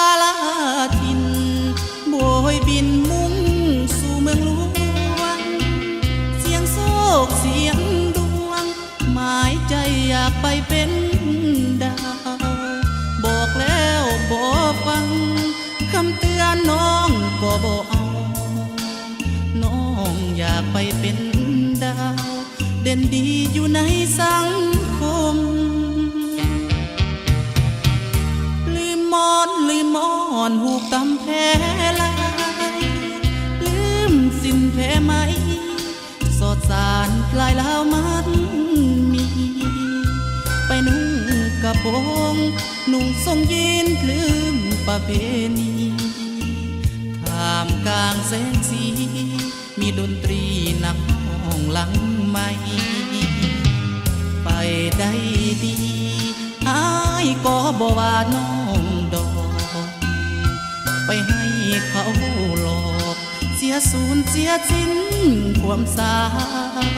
າລາຖິ່ນ ໂບຍບິນມຸ່ງສູ່ເມືອງຫຼວງ ສຽງໂຊກສຽງດວງ ໝາຍໃຈຢາກໄປເປັນດາວ ບອກແລ້ວບໍ່ຟັງ ຄຳເຕືອນນ້ອງກໍບໍ່ເອົາ ນ້ອງຢາກໄປເປັນດາວ ເດັ່ນດີຢູ່ໃນສັງຄົມ ລືມໝອນລືມໝອນ ຫູກຕຳແພລາຍ ລືມສິ້ນແພໄໝ ສອດສານລາຍລາວມັນມີ ໄປນຸ່ງກະໂປງ ນຸ່ງຊົງຢີນ ລືມປະເພນີ ທ່າມກາງແສງສີ ມີດົນຕຣີນັກຮ້ອງຫຼັງໄມ ໄປໄດ້ດີ ອ້າຍກໍບໍ່ວ່ານ້ອງດອກ ໄປໃຫ້ເຂົາຫຼອກ ເສຍສູນເສຍສິ້ນຄວາມສາວ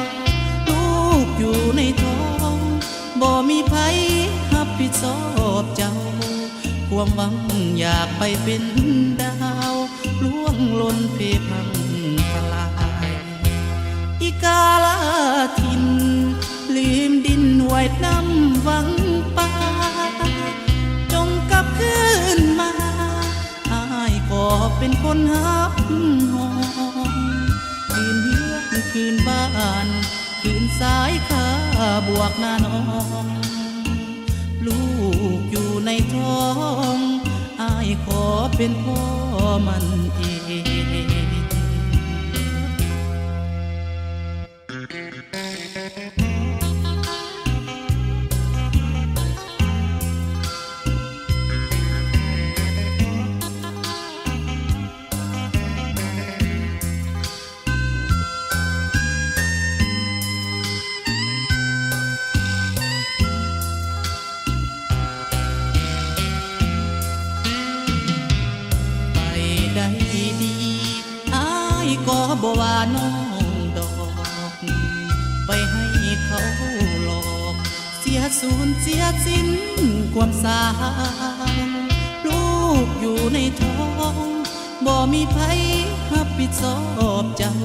ລູກຢູ່ໃນທ້ອງ ບໍ່ມີໃຜຮັບຜິດຊອບເຈົ້າ ຄວາມຫວັງຢາກໄປເປັນດາວ ລ່ວງຫຼົ່ນເພພັງທະລາຍ ອີກາລາຖິ່ນ ລືມດິນຫວຍນ້ຳວັງປາ ຈົ່ງກັບຄືນມາ ອ້າຍຂໍເປັນຄົນຮັບຮອງ ຄືນເຮືອນຄືນບ້ານ ຄືນສາຍຂາບວກນານ້ອງ ລູກຢູ່ໃນທ້ອງ ອ້າຍຂໍເປັນພໍ່ມັນເອງ. ໄປໄດ້ດີ ອ້າຍກໍບໍ່ວ່ານ້ອງດອກ ໄປໃຫ້ເຂົາຫຼອກ ເສຍສູນເສຍສິ້ນຄວາມສາວ ລູກຢູ່ໃນທ້ອງ ບໍ່ມີໃຜຮັບຜິດຊອບເຈົ້າ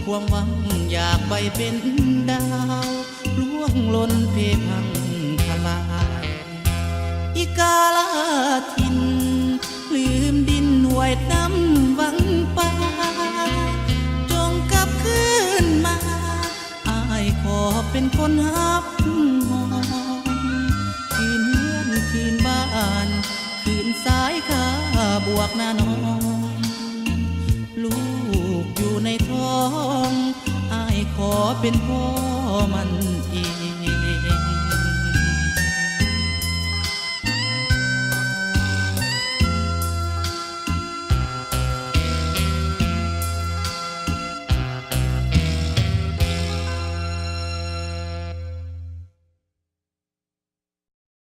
ຄວາມຫວັງຢາກໄປເປັນດາວ ລ່ວງຫຼົ່ນເພພັງທະລາຍ ອີກາລາຖິ່ນ ລືມດິນຫວຍນ້ຳວັງປາ ຈົ່ງກັບຄືນມາ ອ້າຍຂໍເປັນຄົນຮັບຮອງ ຄືນເຮືອນຄືນບ້ານ ຄືນສາຍຂາບວກນານ້ອງ ລູກຢູ່ໃນທ້ອງ ອ້າຍຂໍເປັນພໍ່ມັນ